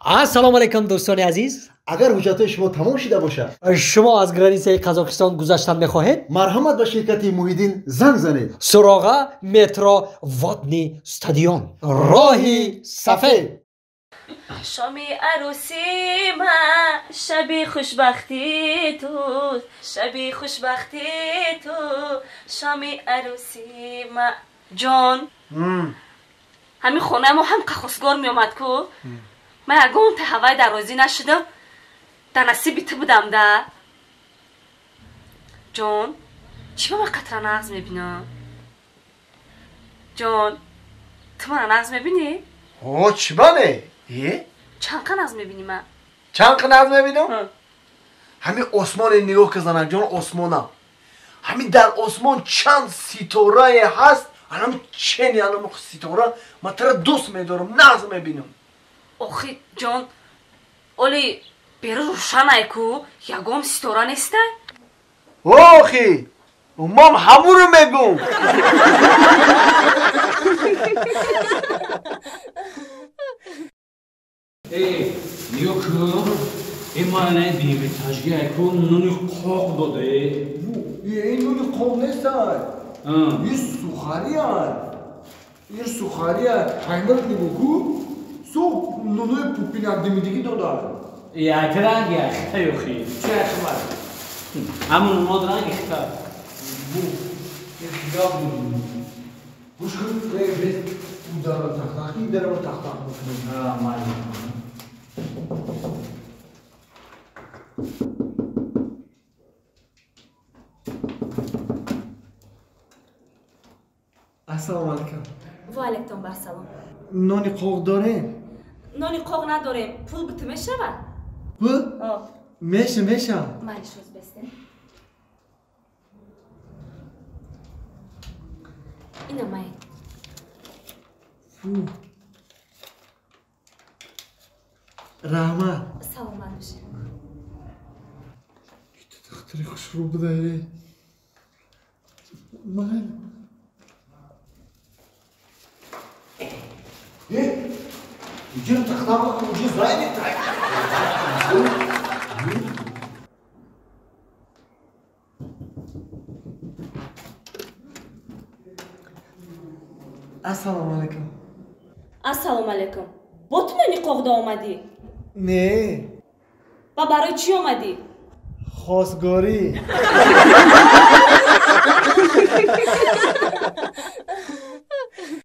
Ассалому алайкум дӯстони азиз. Агар ҳуҷҷатҳои шумо тамом шуда бошад, шумо аз границаи Қазоқистон гузаштан мехоҳед? Марҳамат, ба ширкати Муҳиддин занг занед. Суроға: метро Водный стадион, роҳи сафед. Шоми арӯсии ман, шаби хушбахтии ту, шаби хушбахтии ту, шоми арӯсии ман. Ҷон, ҳамин хонаи мо ҳам хостгор меомад ку. Ман ягон таҳаввай дар розӣ нашудам, дар насиби ту будам да. Ҷон, чӣ ба ман қатра нағз мебинам? Ҷон, ту мана нағз мебинӣ? О, чӣ ба не? Чанд қа нағз мебинӣ ман? Чанд қа нағз мебинам? Ҳамин осмоне нигоҳ ка, занакҷон, осмона. Ҳамин дар осмон чанд ситорае ҳаст, анам чени анам ситора, ман тара дӯст медорам, нағз мебинам. Охи, ҷон, оли беру рӯшанай ку, ягон ситора нестай? Охи, ман ҳамуро мегум. Э, нигоҳ кун, э мана димитажга ку нуни қоқ доде. Э, нуни қоқ нестай. Ин сухариай. Ин сухариай. Ҳаймир нигоҳ ку. Су нунои пупинак димидигӣ дода. Як ранг яхта ёхи. Чӣ хабар? Ҳамун нунод ранг ихта. Бу, ин хигап гӯш кун, э, без удара тахтахи, дарава тахтах мекунем. Ҳа, майли. Ассалому алайкум. Ва алайкум ассалом. Нони қоқ дорем? Нони қоқ надорем. Пул биту мешавад? Пул? Меша, меша. Майли, шуз бестем. Ина май. Фу. Раҳмат. Саломат бошед. Ту духтари хушрӯ будаи. Майли. Э, иҷо тахтама уже занята. Ассалому алайкум. Ассалому алайкум. Бо ту нони қоғда омадӣ? Не. Ва барои чӣ омадӣ? Хостгорӣ.